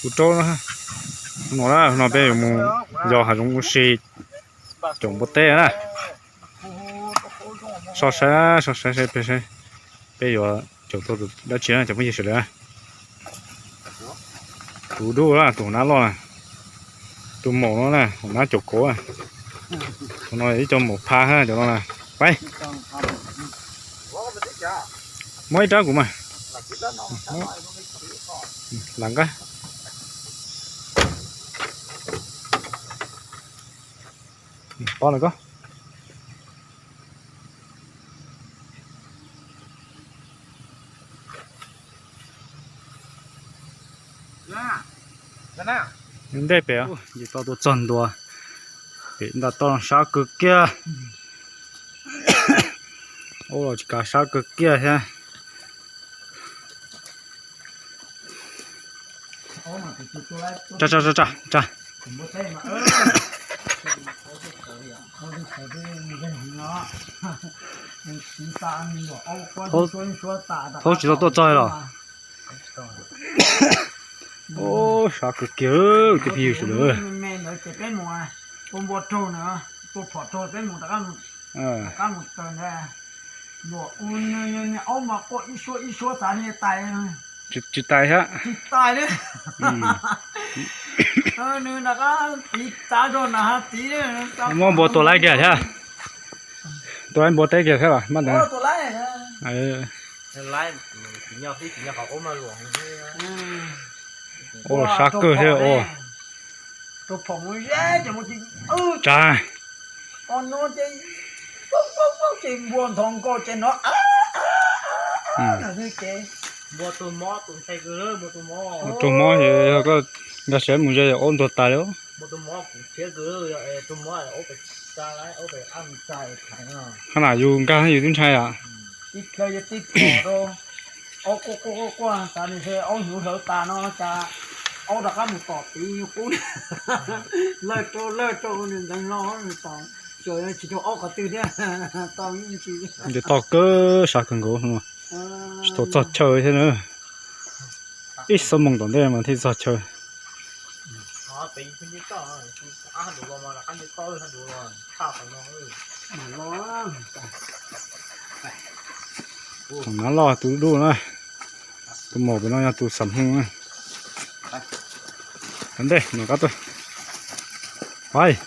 Kuv rau no, no na, no peb yuav mus yos hav zoov ua si caum npua teb na. So saib, so saib, peb yuav caum tau dab tsi na cov phooj ywg sawv daws. Tus dub na, tus hauv nab loj na, tus maum no na, hauv nab caum kauv. Tus no ib co maum pha cov no na. Pab, muab ib rab kuv mas. Lam nqaj. Pab lawm koj. Ntej pem, ces tau tuaj txog ntua pem nta toj sab kawg kiag. Ub, los tsis kav sab kawg kiag thiab. Tsa, tsa, tsa, tsa, tsa. Thaub tsis tau tuaj txog los? Ub, sab kawg kiag, cov phooj ywg sawv daws. Tsis tais thiab. Muab npua tua laib kiag thiab. Tua laib npua teb kiag thiab los mas. Ua sab kawg thiab ua. Tsa. Ua tus mob, yog koj nkag siab mus ze yog ob ntuag tas li. Qhov na yus nkag yus twb ntshai yom. Nws tau kawg sab kawg nkaus, tsis tau txog chaw thiab na. Ib xuab moos tom ntej mas thiaj txog chaw. Tus nab loj tus dub na, tus maum pem no yog tus xam hmoo na. Tom ntej no qab tuaj. Pais.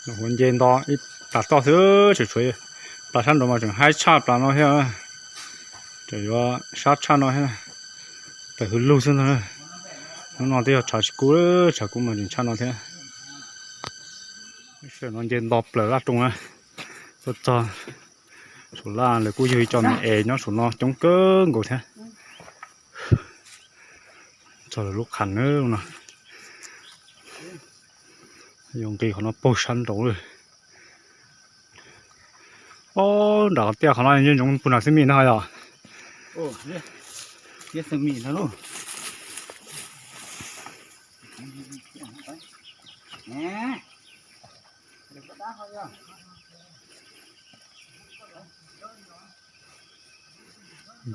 Huav nce nto ib plas toj xwb, tseem tshuav plas sab nraud mas tseem haib tshaj plas no thiab. Tseem yuav sab tshaj no thiab. Tawm hwv lug xwb ntag. Hnub no twb yog tshav tsis kub, tshav kub mas tseem tshaj no thiab. Sawm no nce nto plaws laj rooj na. Tuaj txog saum laj lawv kuj yug ib co me es nyob saum no coob kawg nkaus thiab. Txog lawv lub qhav no, yuav nqis qhov no puag sab nraud lawm. Ob, nram qhov tiaj qhov no ntsoov puag nram xwb mis na yog.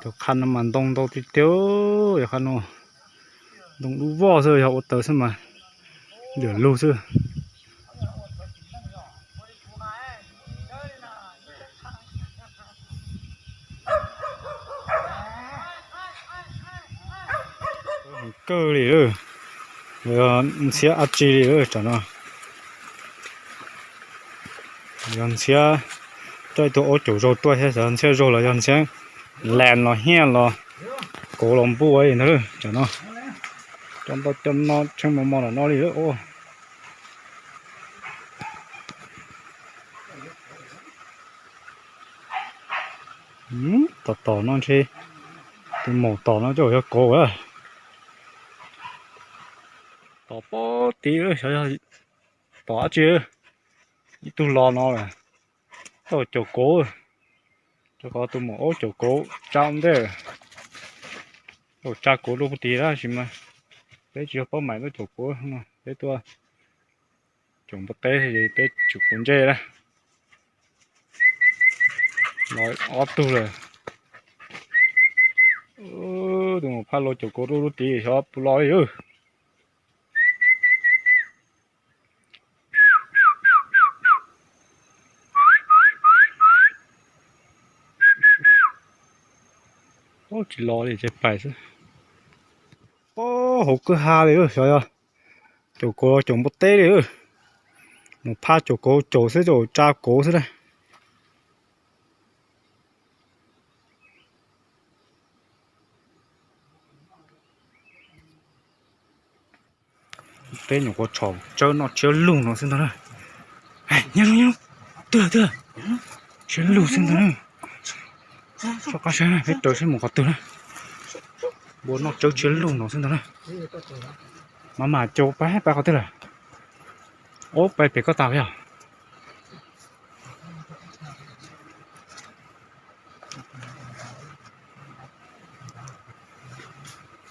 Cov qhab no mas ntoo ntau tiag tiag, yog qhab no ntoo dub voj xwb, yog ua taws xwb mas lwm lug xwb. Kawg li, yog ntxhiab dab tsi li tam no. Yog ntxhiab, coj ib tug aub caum zaug tuaj thiab, xyov ntxhiab zaug los yog ntxhiab lees los hiaj los kauv los npuj ntag tam no. Cov ntau cov no tsheej mos mos tom no li. Tom tom no ntshe tus maum tom no coj yog kauv. Tom pob tid xyov yog tom dab tsi. Ib tug los no lawm, tau caum kauv. Rau qhov tus maum aub caum kauv tsa ua ntej, tau tsa kauv rau puag tid tab sis mas peb tsis yog paub mais tuaj caum kauv no, peb tuaj caum npua teb, peb caum kauv ntsej na. Los ob tug lawm. Tus mus phaj los caum kauv rau lub tid xyov puas los li. Tsis los li, ces pais xwb. Pob, hauv kwj ha li xyov yog caum kauv caum npua teb li. Mus phaj caum kauv caum xwb, caum tsa kauv xwb na. Peb nyuam qhuav tshom tsawb noj tshiab lug no xwb ntag na. Nyob zoo, nyob zoo, twg twg, tshiab lug xwb ntag na. Soj qab saib peb raws saib mus qhov twg na. Npua noj tsawb tshiab lug no xwb ntag na. Mas mas caum pais pais qhov twg lawm? Ub, pais pem koj tas yog.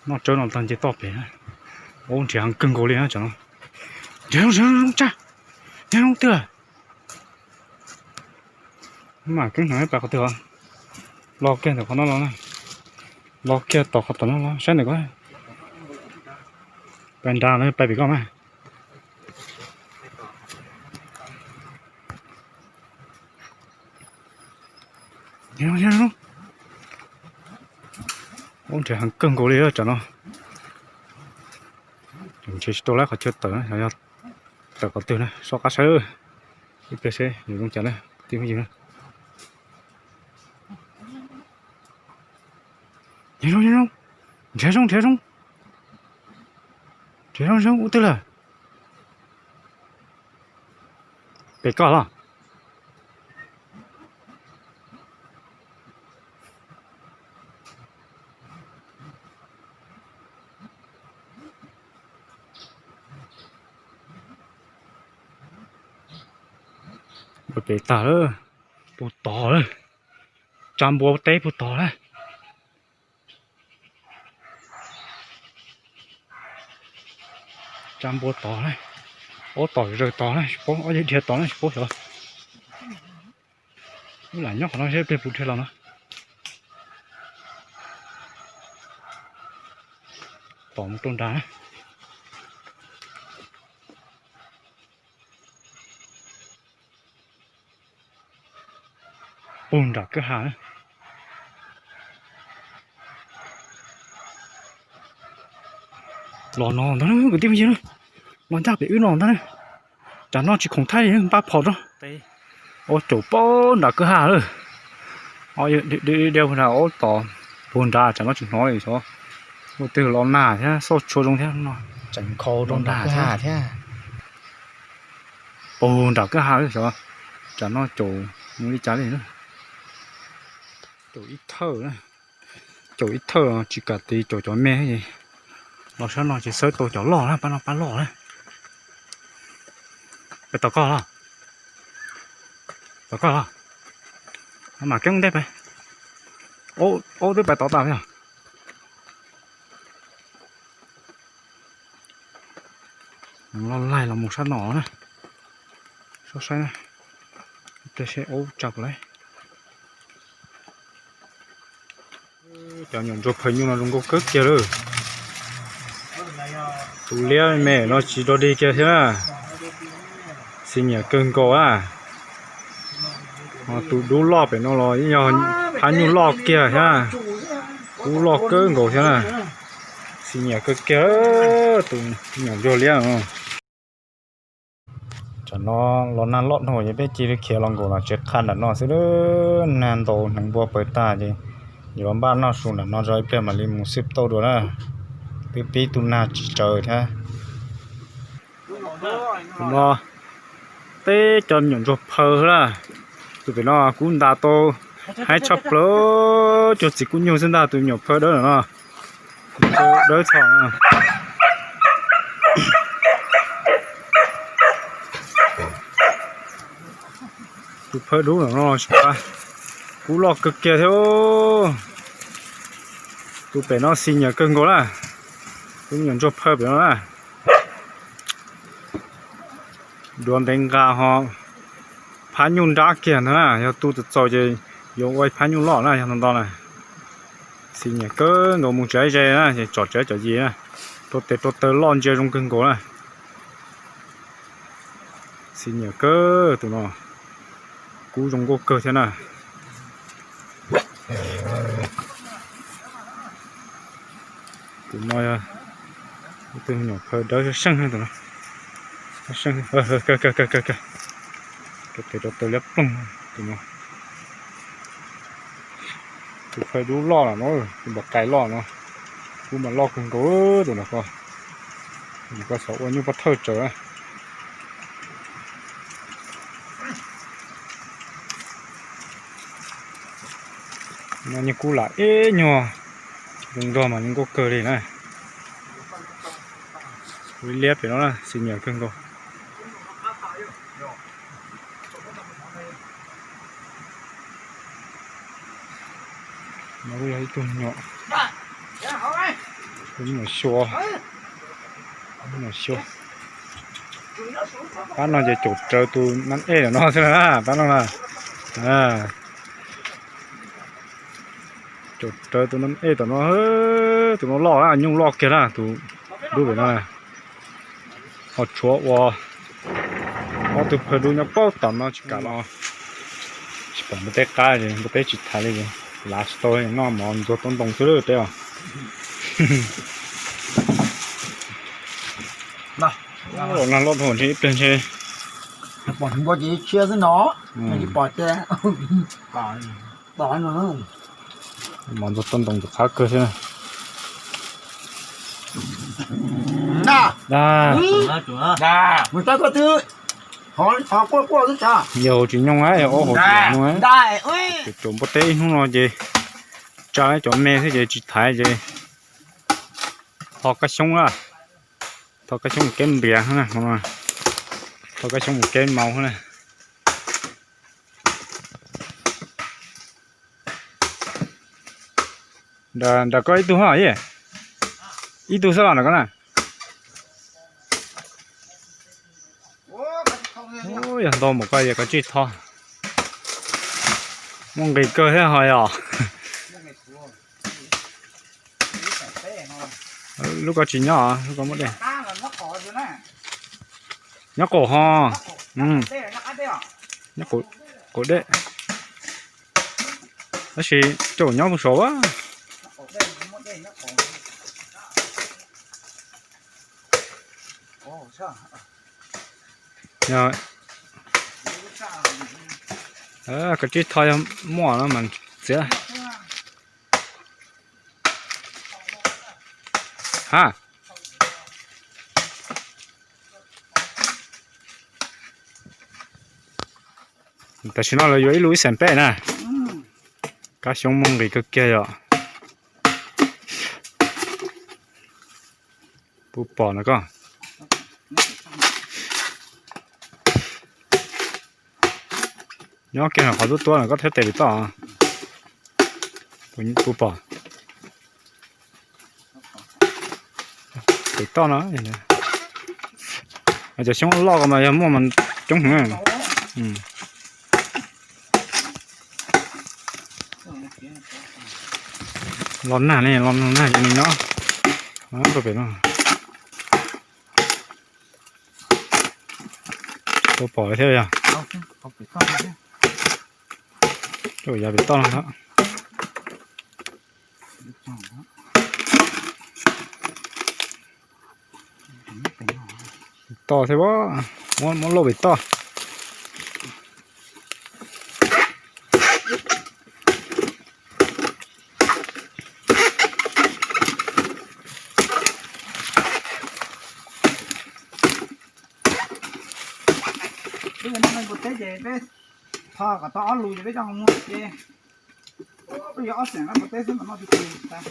Noj tsawb no tag nce toj pem. Ub, nrhiav heev kawg nkaus li na tsam no. Nrhiav zoo, nrhiav zoo tsam, nrhiav zoo twg? Mas keeb hneev pais qhov twg os? Los kiag ntawm qhov no los na. Los kiag tom qhov tom no los saib ntawm ko. Pais nrad los pais pem koj mas. Ub, nrhiav heev kawg nkaus li tsam no. Ntshe tsis tau lawm qhov chaw tawm, yog tawm qhov twg na, soj qab saib. Ib pliag seb zoo cas na, tij phooj ywg na. Nrhiav zoo, nrhiav zoo, nrhiav zoo, nrhiav zoo, nrhiav zoo, zoo ub twg lawm? Pem koj los? Pem tag lawm, puag tod lawm, tsa npua teb puag tod lawm. Tsa npua tod na, ob tom zaws tod na, tsis paub, ob yawg dhia tod na, tsis paub xyov. Wb lam nyob qhov no seb pliag puas dhia los no. Tom mus rau nrad na. Puag nram kwj ha na. Los no ntag kwv tij phooj ywg, los ncaj pem wb no ntag na. Tsam no tsis khoom thaij li, npaj phom rau. Ob caum puag nram kwj ha lawm. Ob yawg dhia puag nrad, ob tom puag nrad tsam no tsis hnov li xyov. Ua twg los nag thiab, xauj tshua zoo thiab no, tseem nkhaus rau nrad thiab. Puag nram kwj ha lawm xyov, tsam no caum mus li cas li. Caum ib thawj, caum ib thawj tsis kam tiv caum cov me. Los sab no ces xawb tau cov loj na, pab no pab loj na. Peb tom koj los, tom koj los. Mam keeb ntej peb. Ob twb pais tod tas yog. Loj laig los mus sab no na. Sab saib na, ib pliag seb aub tsa puas laib. Cov nyuam ntsuag phaws nyuj no zoo nkauj kawg kiag lawm. Tus liab me no tsis dog dig kiag thiab na. Xi nyiam kawg nkaus na. Tus dub loj pem no los yog phab nyuj loj kiag thiab. Kub loj kawg nkaus thiab na. Xi nyiam kawg kiag tus nyuam ntsuag liab no. Tsam no los nag loj dhau ces peb cia li khiav los nkaum los tsev qha nram no xwb. Nag ntau hneev npua pawv tag ces yuav npaj noj su nram no tso ib pliag mam li mus xwb tauj dua na. Twb pib tu nag tsis tsawv thiab. Tus no teb cov me nyuam ntsuag phaw na. Tus pem no kuv ntas tau haib tshaj plaws, cuag txiv kub nyuj xwb ntag tus me nyuam phaw dawb no. Dawb txog. Tus phaw dub no tsis pa, kub loj kawg kiag thiab. Tus pem no xi nyiam kawg nkaus na. Tus me nyuam ntsuag phaw pem no na. Duav ntev nqa ho phab nyuj nrab kiag ntag na, yog tu txaus txaus ces yuav ua phab nyuj loj na yog ntau ntau na. Xis nyiam kawg nkaus, mus tsis ze na, tsom tsis cov yim na. Rau tes rau taw loj ntsia zoo kawg nkaus na. Xis nyiam kawg tus no, kub zoo nkauj kawg thiab na. Tus no yog ib tug me nyuam phawj dawb seej, tus no seej, rau tes rau taw liab ploog tus no. Tus phawj dub loj lawm no, tus npam qais loj no, kub mas loj kawg nkaus tus no. Tus no koj xav ua nyuj pov thawj tsawv. No nyuag kub lam ib nyuag, zoo nraug mas zoo nkauj kawg li na. Liab pem no na, xis nyiam kawg nkaus. No kuj yog ib tug nyuam, tus nyuam xyua, nyuam xyua. Pab no ces caum rawv tus nab ej ntawm no xwb na, pab no na. Caum rawv tus nab ej tom no, tus no loj na, nyuj loj kiag na, tus dub pem no na. Ho tshuav ua ob tug phawj dub nyob paub tom no tsis kam los. Tsis pom npua teb qab, npua teb tsis thaiv li, lav tsis tau, noj mov ntxuag tau ntoo xwb peb os. Los nag loj dhau ntshe ib pliag ntshe. Pom npua ces tshiab xwb no, tsis pom ces pom no. Mov ntxuag tau ntoo tus qab kawg xwb na. Yog hauv tsis nyooj, yog ob hauv tsis nyooj, tus npua teb ib hnub no ces tsa cov me xwb ces tsis thaiv ces tho kab xyoob na. Tho kab xyoob mus keb npias na, tho kab xyoob mus keb maus na. Nram koj ib tug hos, ib tug xwb los nram koj na. Yog ntau mus koj yog koj tsij tho. Muaj nqis kawg thiab ho yog. Lub ko tsis nyob, lub ko muab de. Nyob qaum ho. Nyob qaum dej. Tab sis coj nyob puag saud a. Koj tsib tho yog muaj no mas txiav. Ha. Tam sim no lawv yuav ib lub ib xees peb na. Kab xyoob muaj nqis kawg kiag yom. Puas pom na koj? Nyob kiag qhov tuab tuab no koj thiab tes pem toj. Puas pom? Pem toj no. Cov xyoob loj ko mas yog muaj mas coob heev. Los nag ne, los nag ces nws nyob rau pem no. Puas pom thiab yog? Yav pem toj no. Toj thiab, muab lauj pem toj. Peb noj npua teb ces peb tho kom tau ob lus ces peb coj mus muag ces peb yuav ob xeem npua teb xwb mas noj tsis tau.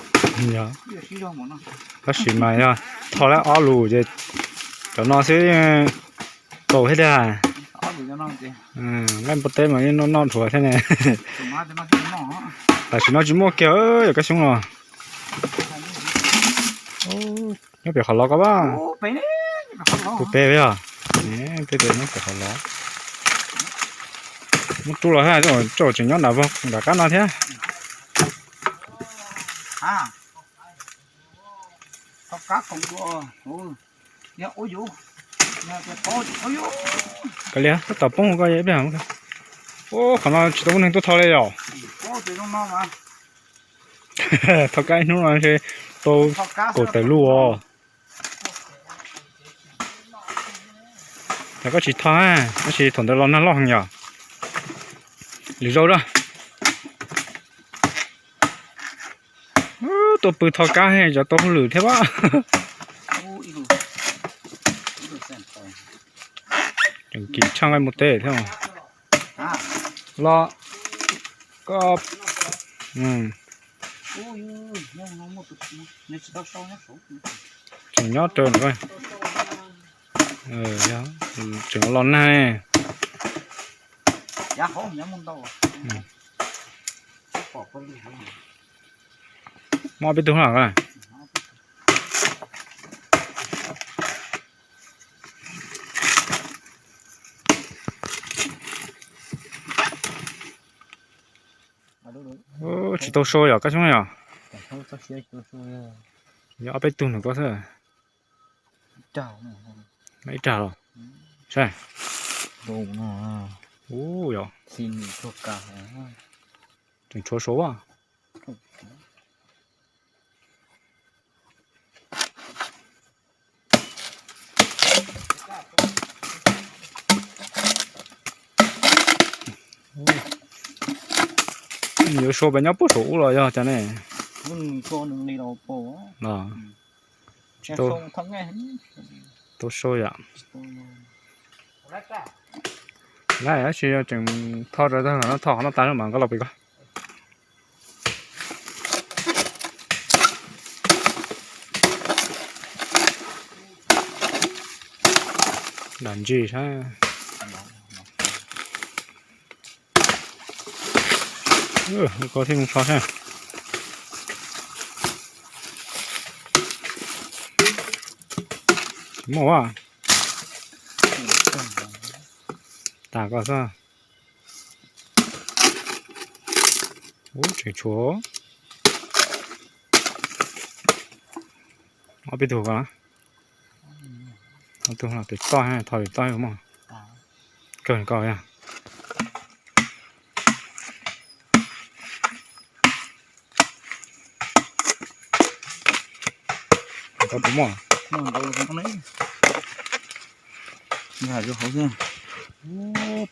Tab sis mas yog tho lawm ob lus ces cov no xwb tau thiab tiag. Nqaij npua teb mas yeej noj noj dhuav thiab ne. Tam sim no tsis muaj kiag yog kab xyoob no. Nyob pem qhov los koj pab. Tus pem yog. Peb nyob pem qhov los. Muab rub los thiab, tseem nyob nram qab no thiab. Kav liam, tab tom poob ko ib pliag. Ua, qhov no tsis tau muaj neeg tuaj tho li yom. Tho kab ib hnub no tau kaum tawm lub os. Yog koj tsis tho, tab sis thaum ntawd los nag loj heev yom. Lwm zaug da. Tuaj pw tho kab cov tau hauj lwm thiab pab. Tseem kis tshaj nqaij muaj teb thiab. Los, koj tseem nyob raws no. Tseem los nag ne. Muab peb tug hauj lwm. Tsis tau sau yom, kab xyoob yom. Yog ob peb tug nws ko xwb. Ib rag los? Saib. Ub, yog. Tseem tshuav sau a. Yuav sau pem nyob puag saum ub los yog cas ne? Tau sau yom. Lab tab sis tseem tho rau tag no, tho qhov no tas mas nkag los pem ko. Dam ntsis sab. Ko thiaj zoo so sab. Tsis muaj a. Tas ko xwb. Ub, tseem tshuav. Ob peb tug ko. Ob tug no tes toj, tho tes toj muaj. Kawg ko yog. Ko tus muaj.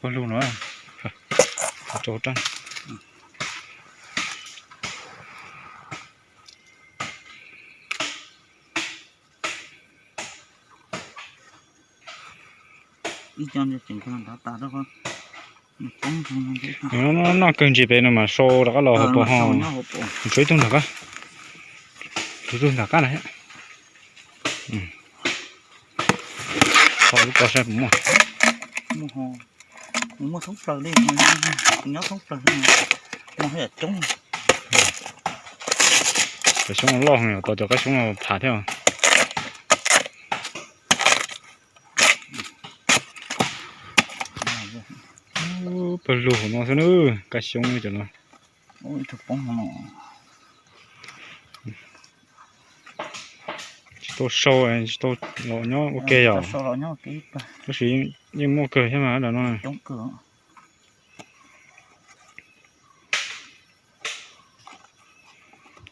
Pawg lug no. Noj kawg ntsis pem no mas sau rov qab los hauv paus ho. Tshuav ib tug nram qab. Tshuav ib tug nram qab na. Tho lub ko saib puas muaj. Nws muaj thoob plaws li, nyob thoob plaws li, no yam coob. Cov xyoob loj heev, tau cov kab xyoob no tham thiab. Pawg lug no xwb na, kab xyoob cov no. Tsis tau sau, tsis tau los nyob ua ke yom. Tab sis yeej muaj kawg thiab mas no.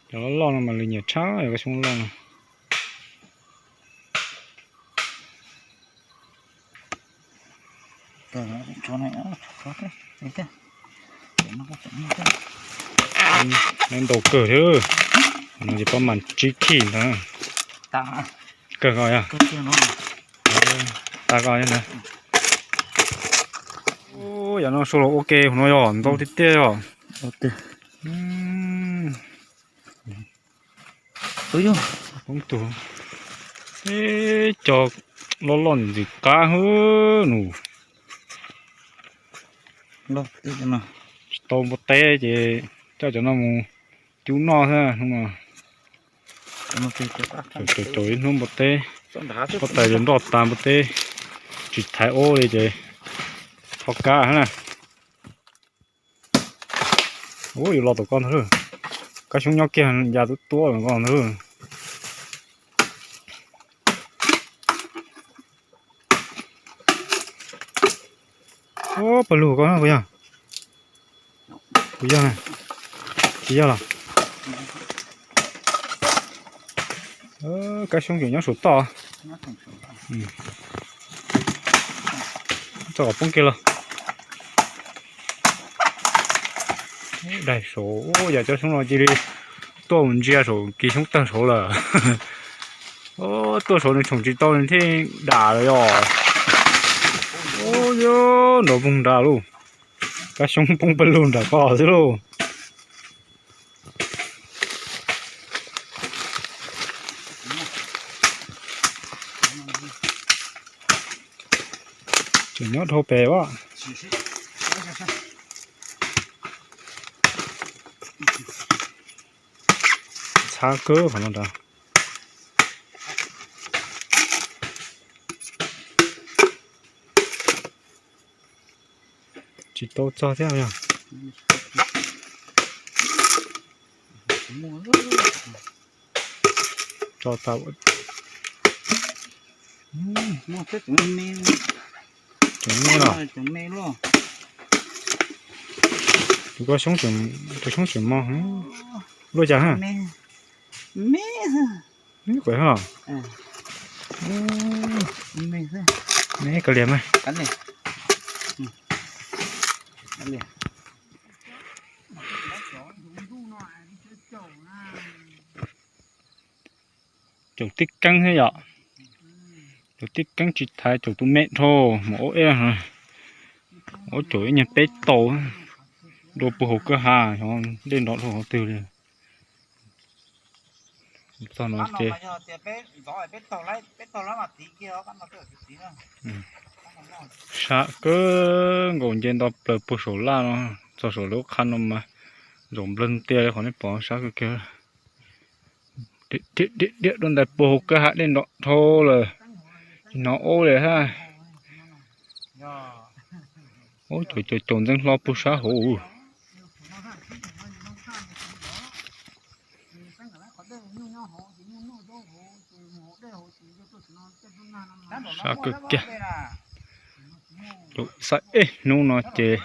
Cov loj loj no mas lwm nyiam tshaj, yog kab xyoob loj no. Neb ntau kawg thiab. No ces pab mas tsib khij ntawd. Kawg ko yog. Tas ko yog ntawd. Yam no sau los ua ke, hauv no yog ntau tiag tiag yog. Poob tug. Ib co loj loj ntxim qab hwb nus. Tsis tau npua teb ces coj cov no mus cub noj xwb hnub no. Caum caum ib hnub npua teb, huab tais ces nroj tas npua teb, tsis thaiv ub li ces tho kab na. Ub, yuav los tom ko ntag lauj. Kab xyoob nyob kiag ya tuab tuab lawm ko ntag. Pawg lug ko puas yog? Puas yog? Tsis yog los? Kab xyoob tseem nyob saum toj. Txhob kom poob kiag los. Daig saud, yam cov xyoob no cia li tuaj mus ntsia saum kis xyoob tawg saud lawm. Tuaj saud nws tshoom tsis tau nws thiaj dam lawm yom. Nrov voog nrad lauj. Kab xyoob poob pawg lug nram ko xwb lauj. Tseem nyob dhau pem as. Txhab kawg qhov no nrad. Tsis tau txog thiab yog. Tso tau. Tseem me los. Tus ko xyoob, tus xyoob tseem mos. Luaj cas ha? Ib qam ha. Me kawg liam mas. Caum tib keeb thiab yom. Caum tib keeb tsis thaiv, caum tus me dhau mus ua ib, ua caum ib nyuag peb tau dua puag hauv kwj ha, dej nrov dhau qhov twg li. Txog no ces sab kawg nkaus nce nto plaws puag saum laj no, txog saum lub qhab no mas zaum nplawg tiag li qhov nej pom sab kawg kiag. Diam diam diam dua ntais puag hauv kwj ha dej nrov dhau lawm, tsis hnov ub li hab. Ub, caum caum caum ntxeev hlo puag sab hauv. Sab kawg kiag. Caum xab ib hnub no ces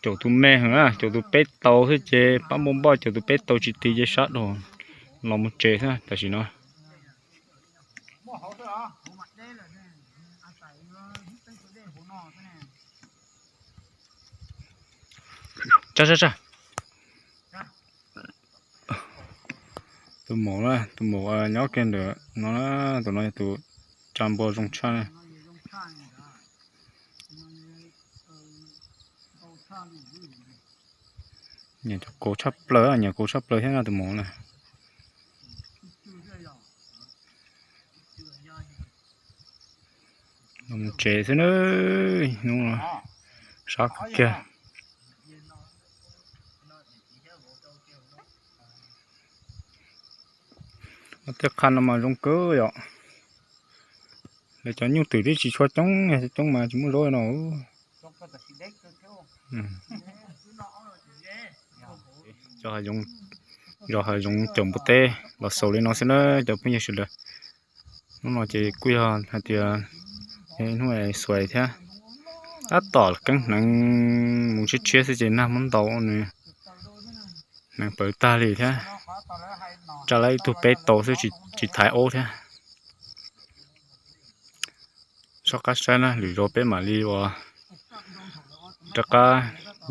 caum tus me heev na, caum tus peb tau xwb ces pab npauj npoj, caum tus peb tau tsis tiv ces sab dhau los mus tsev xwb tam sim no. Tsab tsab tsab. Tus maum na, tus maum nyob kiag ntawm no na, tus no yog tus tsa npua zoo tshaj na. Nyiam cov kauv tshaj plaws, nyiam kauv tshaj plaws thiab na tus maum na. Tsev xwb na, hnub no sab kiag. Tej qha no mas zoo kawg yom. Lawv cov nyuj twm twb tsis tshua coob, yog coob mas tsis muaj zaub no. Zos hav zoov caum npua teb los xaus li no xwb na cov phooj ywg sawv daws. Hnub no ces kuj yog hais tias hnub xuais thiab, tab tom keeb hneev mus tshiab tshiab xwb ces nag muab ntaus nws hneev pawv tag li thiab. Tsa lawv ib tug peb tau xwb tsis thaiv aub thiab. Soj qab saib na, lwm zaus peb mam li ua rov qab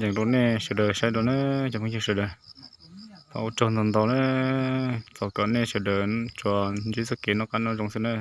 yees rau nej sawv daws saib dua na cov phooj ywg sawv daws. Thov ua tsaug ntau ntau na, thov kom nej sawv daws tsuas ntsib txoj kev noj qab nyob zoo xwb na.